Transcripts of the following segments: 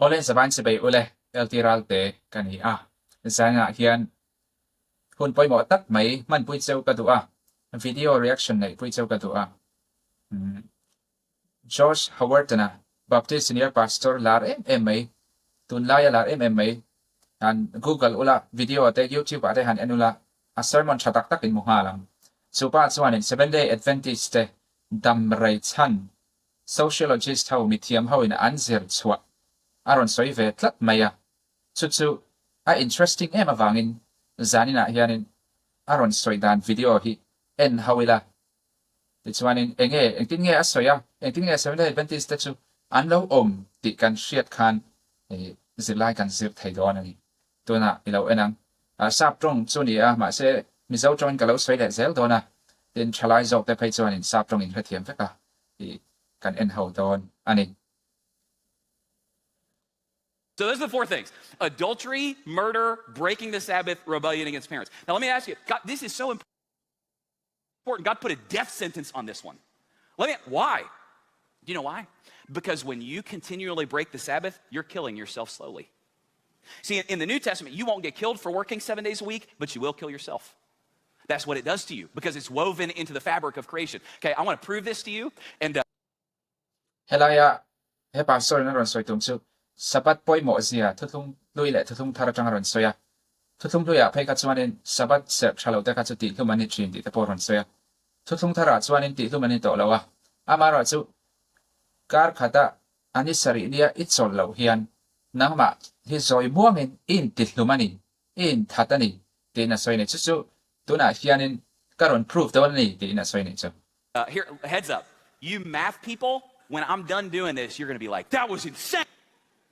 Awle Zavain Sibei ule LT Ralte ka ni a, zanah hian hun pawimawh tak mai hmanpui cheu ka duh a, video reaction neihpui cheu ka duh a. Josh Howerton-a Baptist Senior Pastor lar em em mai, tunlaia lar em em mai, han Google ula video te YouTube ah te han en ula a sermon tha tak tak in hmu nghal ang. Chupa chuanin Seventh Day Adventist te damrei chhan Sociologist ho mithiam ho in an zir chhuah a rawn sawi ve tlat mai a, chu chu a interesting em avangin zaninah hianin a rawn sawi dan video hi en ho ila. Tichuanin enge engtin nge a sawi a, engtin nge Seventh-day Adventist te chu an lo awm tih kan hriat khan zirlai kan zir thei dawn a ni. Tunah i lo en ang. Sap tawng chu ni a, mahse Mizo tawngin ka lo sawi leh zel dawn a, tin thalai zawk te phei chuanin sap tawng in hrethiam vek a tih kan en ho dawn a ni. So those are the four things adultery, murder, breaking the Sabbath, rebellion against parents. Now let me ask you, God, this is so important. God put a death sentence on this one. Let me, why? Do you know why? Because when you continually break the Sabbath, you're killing yourself slowly. See, in the New Testament, you won't get killed for working seven days a week, but you will kill yourself. That's what it does to you because it's woven into the fabric of creation. Okay, I want to prove this to you. And uh, Helaia he pastor in a rawn sawi tum chu Sabbath pawimawh zia thuthlung hlui leh thuthlung thar atang a rawn sawi a. Thuthlung hluiah phei kha chuanin Sabbath serh tha lo te kha chu tihhlum an ni thin tih te pawh a rawn sawi a. Thuthlung tharah chuanin tihhlum an ni tawh lo a. Amaherawhchu kar khata a ni sarih nia i chawlh loh hian nangmah hi zawi muangin i intihlum a ni, i inthat a ni tiin a sawi a ni. Chu chu tunah hianin ka rawn prove dawn a ni tiin a sawi a nih chu. Here, heads up, you math people, when I'm done doing this, you're going to be like, that was insane!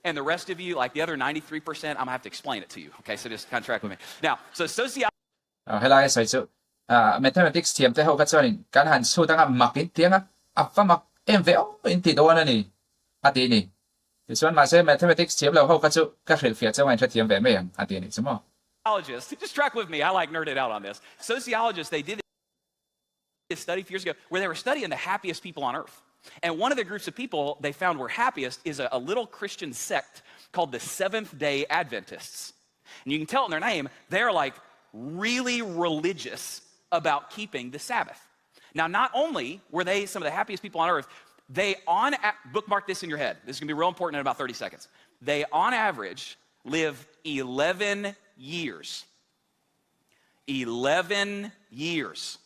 And the rest of you, like the other 93%, I'm going to have to explain it to you. Okay, so just kind of track with me. Now, so sociology. Helai a sawi chu mathematics thiam te ho kha chuanin kan han chhut anga mak in ti anga a va mak em ve aw in ti dawn a ni a ti a ni. Tichuan mahse mathematics thiam lo ho kha chu ka hrilhfiah chauh a inhrethiam ve mai ang a ti a nih chu maw. Just track with me, I like nerded out on this. Sociologists, they did this study a few years ago where they were studying the happiest people on earth. And one of the groups of people they found were happiest is a, a little Christian sect called the Seventh day Adventists. And you can tell in their name, they're like really religious about keeping the Sabbath. Now, not only were they some of the happiest people on earth, they on, bookmark this in your head. This is gonna be real important in about 30 seconds. They, on average, live 11 years. 11 years.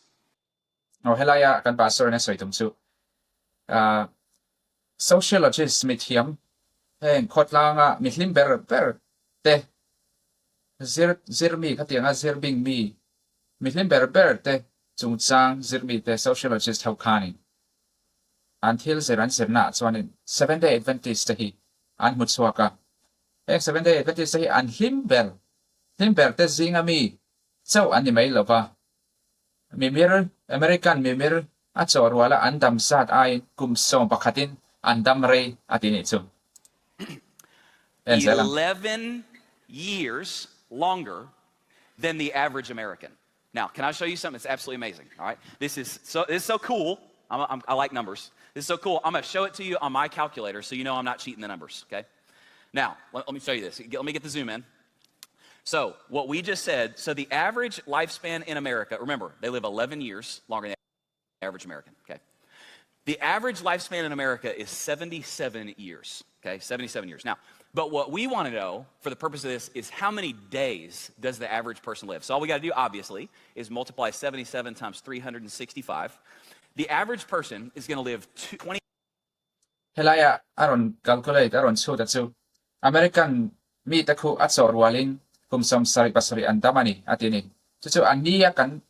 Aw helaia kan pastor in a sawi tum chu ah sociologist mithiam heng khawtlanga mihlim ber ber te zir zir mi khatianga zir bing mi mihlim ber ber te chungchang zir mi te sociologist ho khanin an thil zir an zirnaah chuanin Seventh Day Adventist te hi an hmu chhuak a heng Seventh Day Adventist te hi an hlim ber hlim ber te zinga mi chauh an ni mai lo va. Mimir, American mimir a chaw ruala an dam zat aiin kum sawm pakhatin an dam rei a ti nih chu. En zel ang. 11 years longer than the average American. Now, can I show you something that's absolutely amazing? All right. This is so, this is so cool. I'm, I'm, I like numbers. This is so cool. I'm going to show it to you on my calculator so you know I'm not cheating the numbers, okay? Now, let, let me show you this. Let me get the zoom in. So, what we just said, so the average lifespan in America, remember, they live 11 years longer than the average American, okay? The average lifespan in America is 77 years, okay? 77 years. Now, but what we want to know for the purpose of this is how many days does the average person live? So all we got to do, obviously, is multiply 77 times 365. The average person is going to live 20 Helaia a rawn calculate, a rawn chhut a chu American mite khu a chawh rualin kum 77 an dam a ni, a ti a ni. Chu chu a nia kan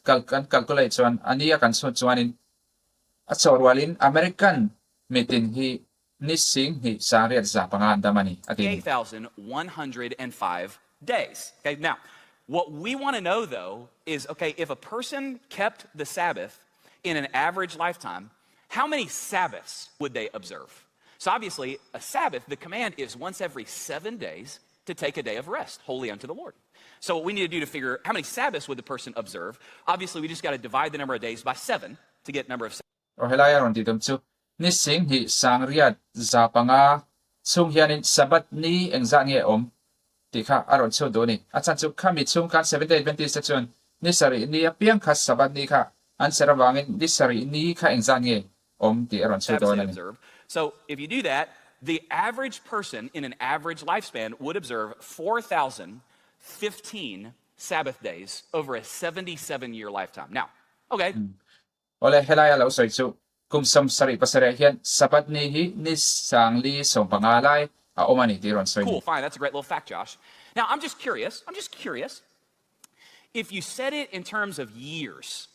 kan calculate chuan, a nia kan chhut chuanin a chawh rualin American mitin hi ni 2805 an dam a ni, a ti a ni. 8,105 days. Okay, now, what we want to know though is okay, if a person kept the Sabbath in an average lifetime, how many Sabbaths would they observe? So obviously, a Sabbath, the command is once every seven days to take a day of rest, holy unto the Lord. So what we need to do to figure how many Sabbaths would the person observe, obviously we just got to divide the number of days by seven to get number of Aw helai a rawn tih tum chu ni 2805. chhung hianin Sabbath ni engzah nge awm tih kha a rawn chhut duh a ni. A chhan chu khami chhung khan Seventh Day Adventist te chuan ni sarih ni apiang kha Sabbath ni kha an serh avangin ni sarih ni kha engzah nge awm tih a rawn chhut dawn a ni. So if you do that, the average person in an average lifespan would observe 4,015 Sabbath days over a 77 year lifetime. Now, okay. Awle, helaia lo sawi chu kum 77 ah hian Sabbath ni hi ni 4,015 lai a awm a ni tih rawn sawi ni. Cool, fine, that's a great little fact, Josh. Now, I'm just curious, I'm just curious, if you said it in terms of years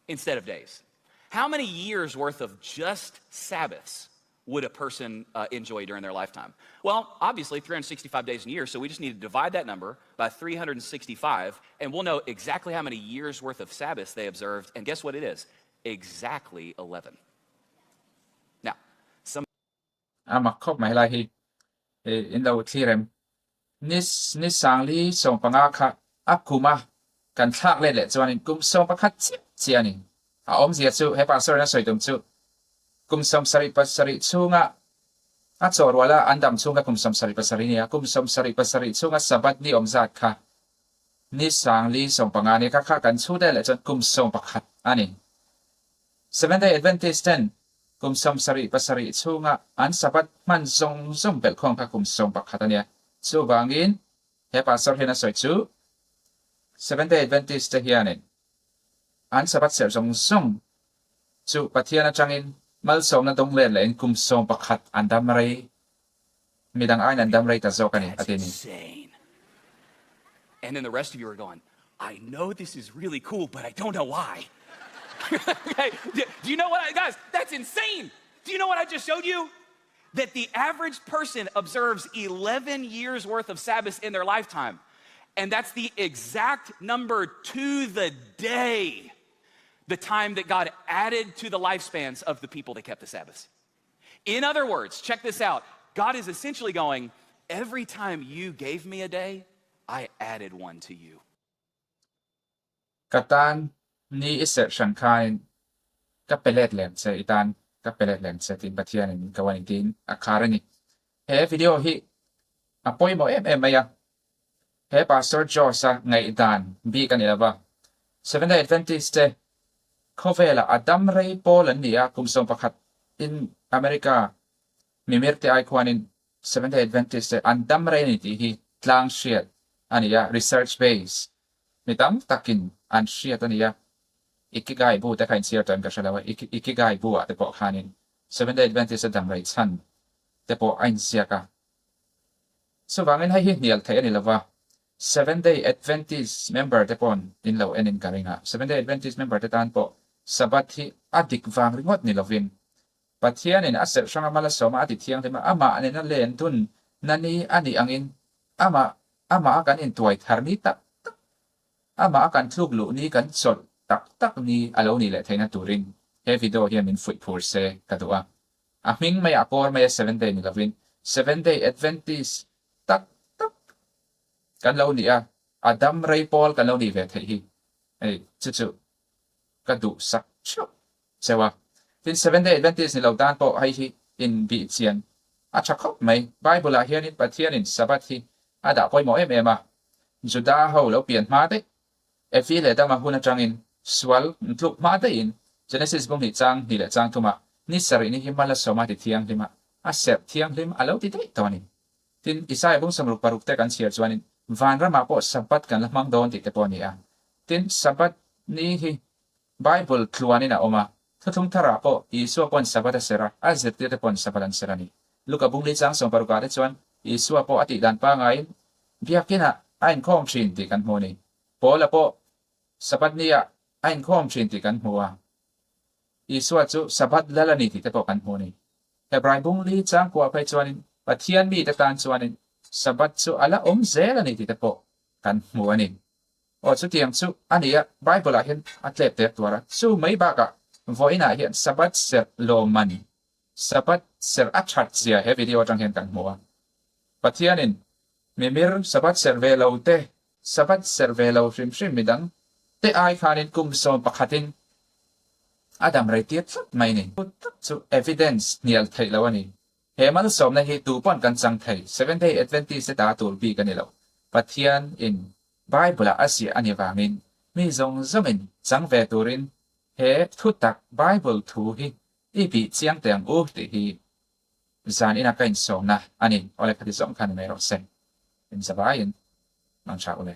instead of days, how many years worth of just Sabbaths would a person uh, enjoy during their lifetime? Well, obviously, 365 days in a year, so we just need to divide that number by 365, and we'll know exactly how many years worth of Sabbaths they observed. And guess what it is? Exactly 11. Now, some A mak khawp mai lai hi in lo thlir em? Ni ni 4,015 kha a kum a kan thlak let leh chuanin kum 11 chiah chiah a ni. A awmzia chu he pastor in a sawi tum chu kum 77 chhunga a chaw ruala an dam chhung kha kum 77 a ni a, kum 77 chhunga Sabbath ni awm zat kha ni 4,015 ni kha kha kan chhut leh chuan kum 11 a ni. Seventh-day Adventist ten kum 77 chhunga an Sabbath hman zawng zawng belhkhawm kha kum 11 a nia. Chuvangin he pastor hian a sawi chu Seventh-day Adventist te hianin an Sabbath serh zawng zawng chu Pathian atangin malsawmna dawng let lehin kum 11 an dam rei, midang aiin an dam rei ta zawk a ni, a ti ni. And then the rest of you are going, I know this is really cool, but I don't know why. okay, do you know what I, guys, that's insane. Do you know what I just showed you? That the average person observes 11 years worth of Sabbaths in their lifetime. And that's the exact number to the day, the time that God added to the lifespans of the people that kept the Sabbaths. In other words, check this out God is essentially going, every time you gave me a day, I added one to you. Ka tan ni i serh hran khain ka pe let lem che, i tan ka pe let lem che tiin Pathianin min ko a ni tiin a khar a ni. He video hi a pawimawh em em mai a, he Pastor Josh-a ngaihdan bik a ni lo va. Seventh-day Adventist te khawvelah a dam rei pawl an ni a, kum 11 in America mimir te ai khuanin Seventh-day Adventist te an dam rei a ni tih hi tlang hriat a ni a, research base mi tam takin an hriat a ni a. Ikigai bu te kha inchhiar tawh em ka hre lo a, Ikigai bu ah te pawh khanin Seventh-day Adventist a dam rei chhan te pawh a inziak a. Chuvangin hei hi hnial theih a ni lo va, Seventh-day Adventist member te paw'n in lo en in ka ring a, Seventh-day Adventist member te tan pawh Sabbath hi a dik vang ringawt ni lovin Pathianin a serh hranga mal a sawm a, a ti thianghlim a, amah nena len dun na ni a nih angin amah amah a kan intuai thar ni tak tak, amah a kan tluk luh ni kan chawlh tak tak ni a lo nih leh theihna turin he video hian min fuih phur se ka duh a. A hming maiah kawr maia Seventh Day ni lovin Seventh Day Adventist tak tak kan lo nih a, a dam rei pawl kan lo nih ve theih hi hei chu chu ka duh sak theuh cheu a. Tin, Seventh Day Adventist ni lo tan pawh hei hi inbih chian a tha khawp mai. Bible ah hianin Pathianin Sabbath hi a dah pawimawh em em a. Juda ho lo pian hma daih, Evi leh Adama hun atangin sual tluk hma daihin Genesis bung hnih chang hnih leh chang thumah ni sarih ni hi mal a sawm a ti thianghlim a, a serh thianghlim a lo ti daih tawh a ni. Tin, Isaia bung 66 te kan chhiar chuanin vanramah pawh Sabbath kan la hmang dawn tih te pawh a ni a. Tin, Sabbath ni hi Bible tluanin a awm a, thuthlung tharah pawh Isua pawn Sabbath a serh a, a zirtirte pawn Sabbath an serh a ni. Luka bungli chang 60 ah te chuan Isua pawh a tih dan pangaiin biakinah a inkhawm thin tih kan hmu a ni. Paula pawh Sabbath niah a inkhawm thin tih kan hmu a, Isua chu Sabbath lal a ni tih te pawh kan hmu a ni. Hebrai bungli chang kuah phei chuanin Pathian mite tan chuanin Sabbath chu a la awm zel a ni tih te pawh kan hmu a ni. Aw chutiang chu a ni a, Bible ah hian a tlep tek tuar a, chu mai bakah vawiinah hian Sabbath serh lawmman, Sabbath serh a that zia he video atang hian kan hmu a. Pathianin mimir Sabbath serh ve lo te, Sabbath serh ve lo hrim hrim midang te ai khanin kum 11 in a dam rei tir tlat mai ni. Chu tak chu evidence hnial theih lo a ni. He malsawmna hi tu pawn kan chang thei, Seventh Day Adventist te ta tur bik a ni lo. Pathian in Bible ah a ziah a ni vangin mi zawng zawngin chang ve turin he thutak Bible thu hi i bih chiang teh ang u tih hi zan ina ka insawmna a ni. Awle khati zawng kha ni mai rawh se. Inzavaiin mang tha ule.